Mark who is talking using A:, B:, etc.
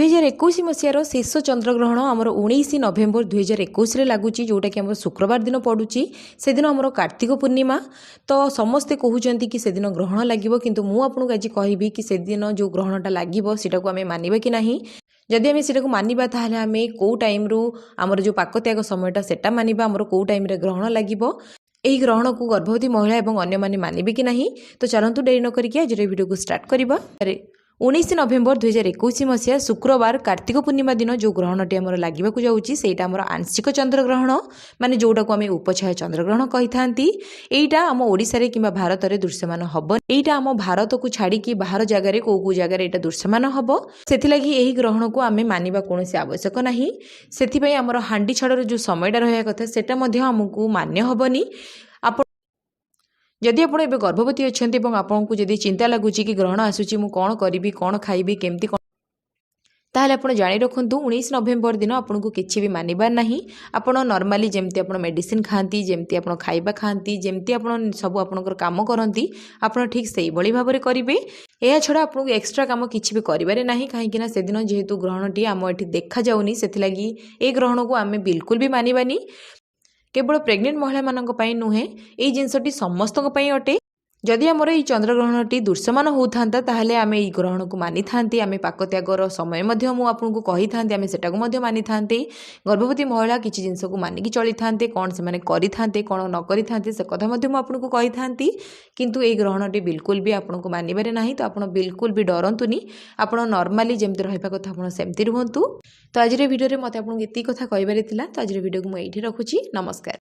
A: 2021 ମସିହାର ଶେଷ ଚନ୍ଦ୍ରଗ୍ରହଣ ଆମର 19 ନଭେମ୍ବର 2021ରେ ଲାଗୁଛି, ଯେଉଁଟାକି ଆମର ଶୁକ୍ରବାର ଦିନ ପଡ଼ୁଛି। ସେଦିନ ଆମର କାର୍ତ୍ତିକ ପୂର୍ଣ୍ଣିମା। ତ ସମସ୍ତେ କହୁଛନ୍ତି କି ସେଦିନ ଗ୍ରହଣ ଲାଗିବ, କିନ୍ତୁ ମୁଁ ଆପଣଙ୍କୁ ଆଜି କହିବି କି ସେଦିନ ଯେଉଁ ଗ୍ରହଣଟା ଲାଗିବ, ସେଟାକୁ ଆମେ ମାନିବା କି ନାହିଁ। ଯଦି ଆମେ ସେଟାକୁ ମାନିବା, ତାହେଲେ ଆମେ କେଉଁ ଟାଇମ୍ରୁ ଆମର ଯେଉଁ ପାକତ୍ୟାଗ ସମୟଟା ସେଟା ମାନିବା, ଆମର କେଉଁ ଟାଇମ୍ରେ ଗ୍ରହଣ ଲାଗିବ, ଏହି ଗ୍ରହଣକୁ ଗର୍ଭବତୀ ମହିଳା ଏବଂ ଅନ୍ୟମାନେ ମାନିବେ କି ନାହିଁ। ତ ଚାଲନ୍ତୁ, ଡେରି ନ କରିକି ଆଜିର ଭିଡ଼ିଓକୁ ଷ୍ଟାର୍ଟ କରିବା। 19 ନଭେମ୍ବର 2021 ମସିହା ଶୁକ୍ରବାର କାର୍ତ୍ତିକ ପୂର୍ଣ୍ଣିମା ଦିନ ଯେଉଁ ଗ୍ରହଣଟି ଆମର ଲାଗିବାକୁ ଯାଉଛି, ସେଇଟା ଆମର ଆଂଶିକ ଚନ୍ଦ୍ରଗ୍ରହଣ, ମାନେ ଯେଉଁଟାକୁ ଆମେ ଉପଛାୟା ଚନ୍ଦ୍ରଗ୍ରହଣ କହିଥାନ୍ତି। ଏଇଟା ଆମ ଓଡ଼ିଶାରେ କିମ୍ବା ଭାରତରେ ଦୃଶ୍ୟମାନ ହେବ। ଏଇଟା ଆମ ଭାରତକୁ ଛାଡ଼ିକି ବାହାର ଜାଗାରେ କେଉଁ କେଉଁ ଜାଗାରେ ଏଇଟା ଦୃଶ୍ୟମାନ ହେବ। ସେଥିଲାଗି ଏହି ଗ୍ରହଣକୁ ଆମେ ମାନିବା କୌଣସି ଆବଶ୍ୟକ ନାହିଁ। ସେଥିପାଇଁ ଆମର ହାଣ୍ଡି ଛାଡ଼ର ଯେଉଁ ସମୟଟା ରହିବା କଥା, ସେଟା ମଧ୍ୟ ଆମକୁ ମାନ୍ୟ ହେବନି। ଆପଣ ଯଦି ଆପଣ ଏବେ ଗର୍ଭବତୀ ଅଛନ୍ତି ଏବଂ ଆପଣଙ୍କୁ ଯଦି ଚିନ୍ତା ଲାଗୁଛି କି ଗ୍ରହଣ ଆସୁଛି, ମୁଁ କ'ଣ କରିବି, କ'ଣ ଖାଇବି, କେମିତି କ'ଣ, ତାହେଲେ ଆପଣ ଜାଣି ରଖନ୍ତୁ, 19 ନଭେମ୍ବର ଦିନ ଆପଣଙ୍କୁ କିଛି ବି ମାନିବାର ନାହିଁ। ଆପଣ ନର୍ମାଲି ଯେମିତି ଆପଣ ମେଡ଼ିସିନ ଖାଆନ୍ତି, ଯେମିତି ଆପଣ ଖାଇବା ଖାଆନ୍ତି, ଯେମିତି ଆପଣ ସବୁ ଆପଣଙ୍କର କାମ କରନ୍ତି, ଆପଣ ଠିକ୍ ସେଇଭଳି ଭାବରେ କରିବେ। ଏହା ଛଡ଼ା ଆପଣଙ୍କୁ ଏକ୍ସଟ୍ରା କାମ କିଛି ବି କରିବାରେ ନାହିଁ, କାହିଁକିନା ସେଦିନ ଯେହେତୁ ଗ୍ରହଣଟି ଆମ ଏଠି ଦେଖାଯାଉନି, ସେଥିଲାଗି ଏ ଗ୍ରହଣକୁ ଆମେ ବିଲକୁଲ ବି ମାନିବାନି। କେବଳ ପ୍ରେଗନେଣ୍ଟ ମହିଳାମାନଙ୍କ ପାଇଁ ନୁହେଁ, ଏଇ ଜିନିଷଟି ସମସ୍ତଙ୍କ ପାଇଁ ଅଟେ। ଯଦି ଆମର ଏଇ ଚନ୍ଦ୍ରଗ୍ରହଣଟି ଦୃଶ୍ୟମାନ ହେଉଥାନ୍ତା, ତାହେଲେ ଆମେ ଏଇ ଗ୍ରହଣକୁ ମାନିଥାନ୍ତେ। ଆମେ ପାକତ୍ୟାଗର ସମୟ ମଧ୍ୟ ମୁଁ ଆପଣଙ୍କୁ କହିଥାନ୍ତି, ଆମେ ସେଟାକୁ ମଧ୍ୟ ମାନିଥାନ୍ତେ। ଗର୍ଭବତୀ ମହିଳା କିଛି ଜିନିଷକୁ ମାନିକି ଚଳିଥାନ୍ତେ, କ'ଣ ସେମାନେ କରିଥାନ୍ତେ, କ'ଣ ନ କରିଥାନ୍ତେ, ସେ କଥା ମଧ୍ୟ ମୁଁ ଆପଣଙ୍କୁ କହିଥାନ୍ତି। କିନ୍ତୁ ଏଇ ଗ୍ରହଣଟି ବିଲକୁଲ ବି ଆପଣଙ୍କୁ ମାନିବାରେ ନାହିଁ। ତ ଆପଣ ବିଲକୁଲ ବି ଡରନ୍ତୁନି। ଆପଣ ନର୍ମାଲି ଯେମିତି ରହିବା କଥା, ଆପଣ ସେମିତି ରୁହନ୍ତୁ। ତ ଆଜିର ଭିଡ଼ିଓରେ ମୋତେ ଆପଣଙ୍କୁ ଏତିକି କଥା କହିବାର ଥିଲା। ତ ଆଜିର ଭିଡ଼ିଓକୁ ମୁଁ ଏଇଠି ରଖୁଛି। ନମସ୍କାର।